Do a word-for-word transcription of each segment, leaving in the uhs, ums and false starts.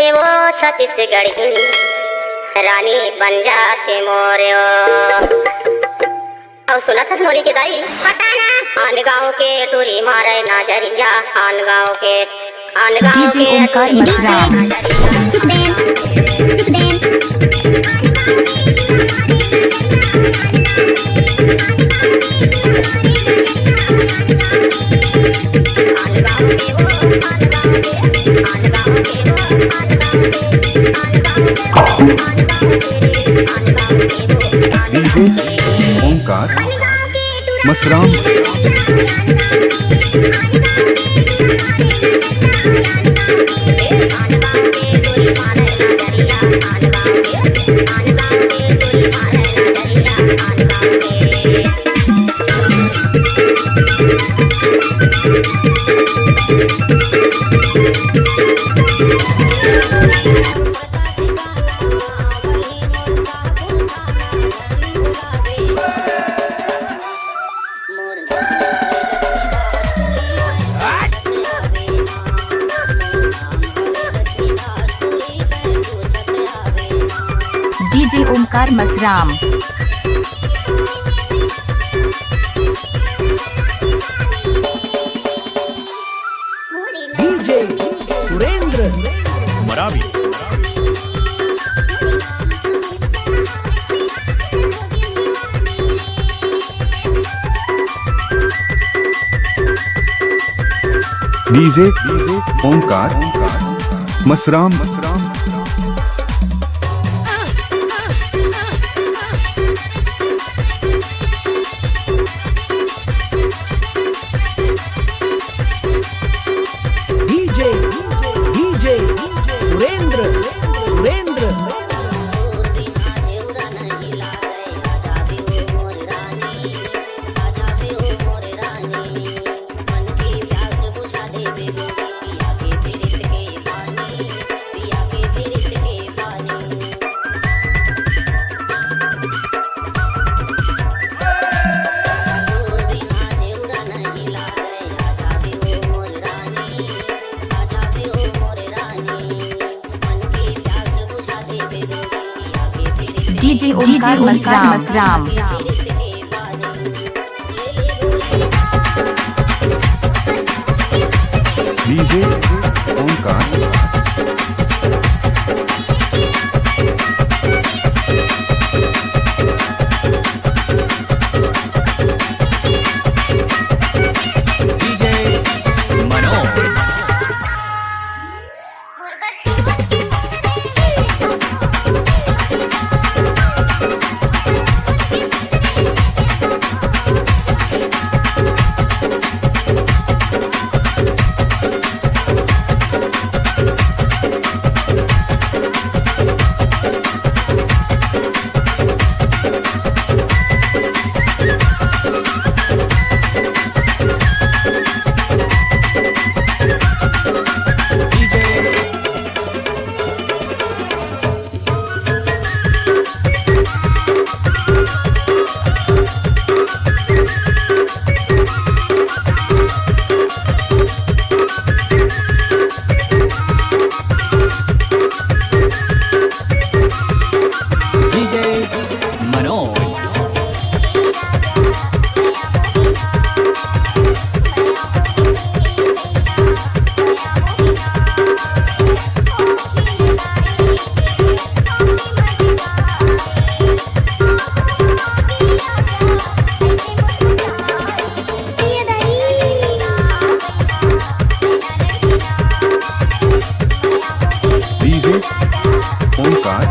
ए वो छत्तीसगढ़ी रानी बन जाते मोरे ओ। अउ सुनत हस मोरी के दाई? बता ना। आन गाँव के टूरी मारे नजरिया, आन गाँव के, आन गाँव डीजे के ओमकार टूरी मारे मसराम। नजरिया। Sukhden, Sukhden. DJ Omkar Masram. DJ Omkar Masram. DJ Surendra Maravi. DJ Omkar Masram. DJ DJ Surendra Surendra. DJ Omkar Masram. DJ Omkar. DJ Manoj. DJ Manoj. DJ Omkar.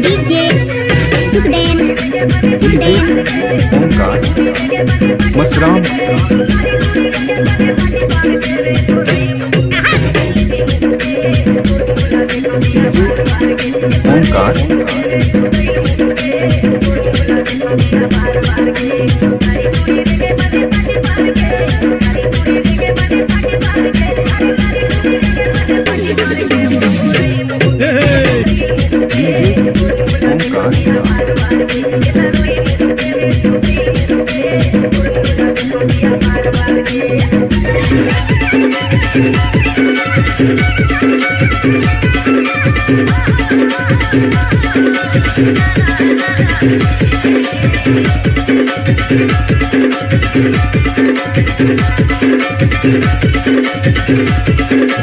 DJ Sukhden, DJ Sukhden. Omkar Masram. DJ Omkar.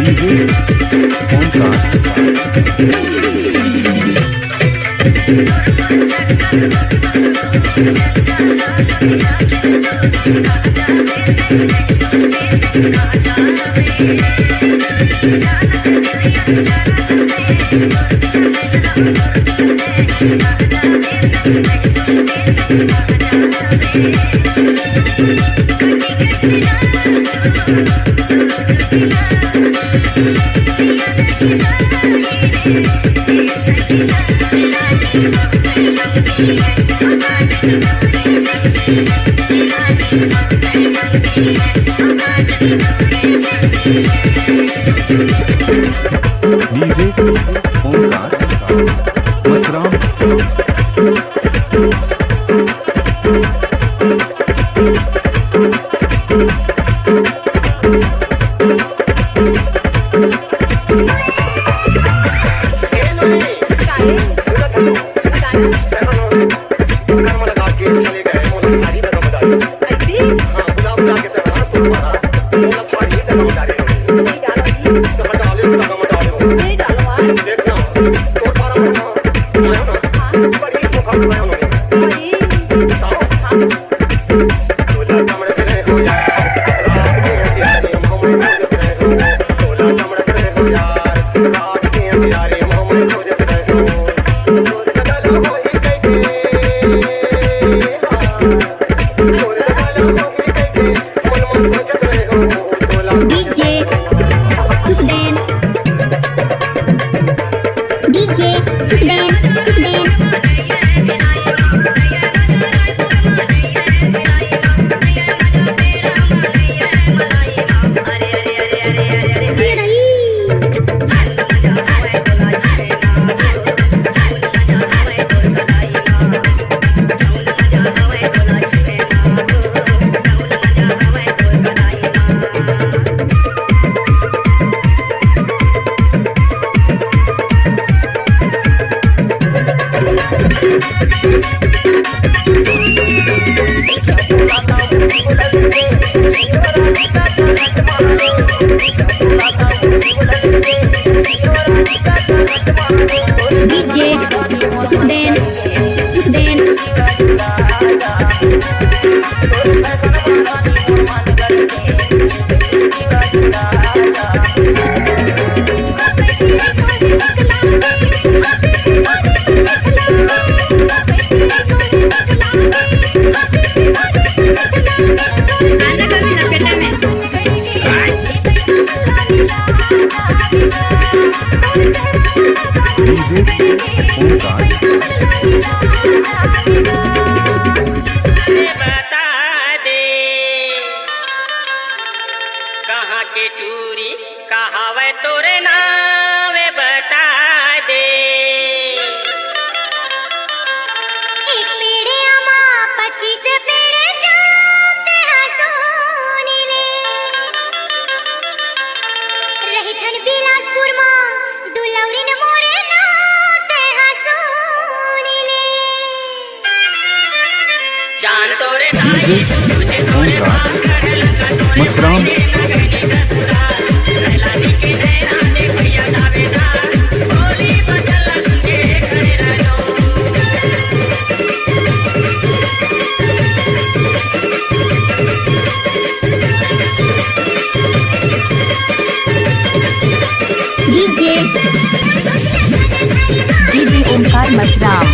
DJ Omkar. DJ Omkar Masram. DJ Sukhden, DJ Sukhden, Sukhden. DJ Sukhden, Sukhden. DJ Omkar. अरे बता दे, कहाँ के टूरी कहावय तोरे नावे बता दे। एक पेड़ आमा, पच्चीस पेड़ जाम तेहा सोनी ले। रहिथन बिलासपुर मा, दुलौरी न मोरे नाव तेहा सोनी ले। DJ Omkar Masram. DJ, DJ Omkar Masram.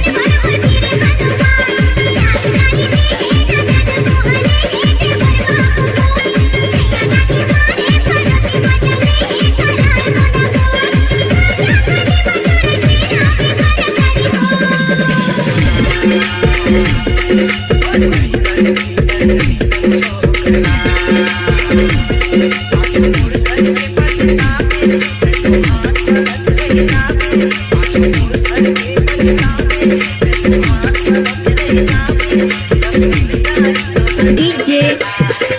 DJ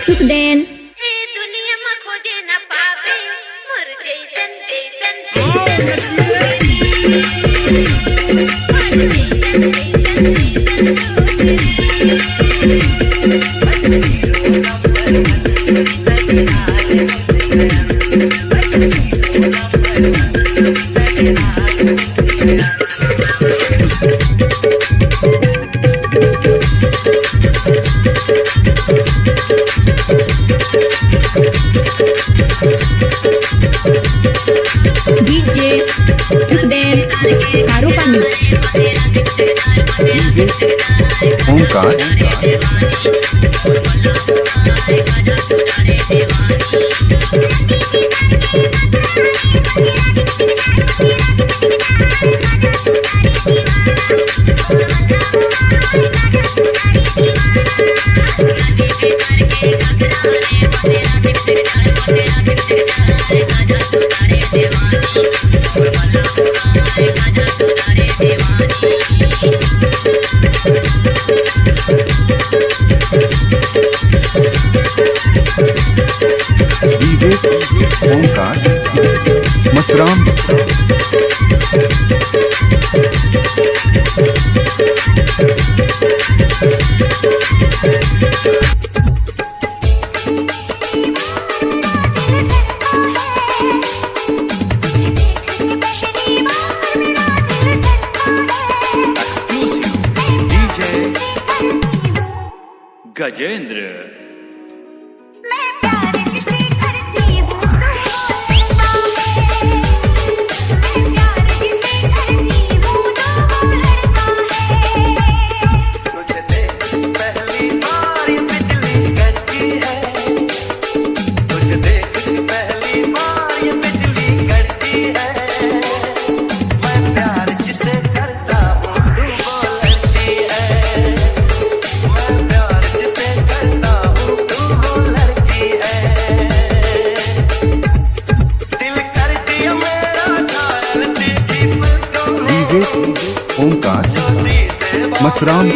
Sukhden. ए दुनिया म खोजे न पावे मोर जैसन, जैसन, जैसन। डीजे सुखदेन, कारू पानी। DJ Omkar. DJ Omkar Masram. Gajendra. DJ Omkar Masram.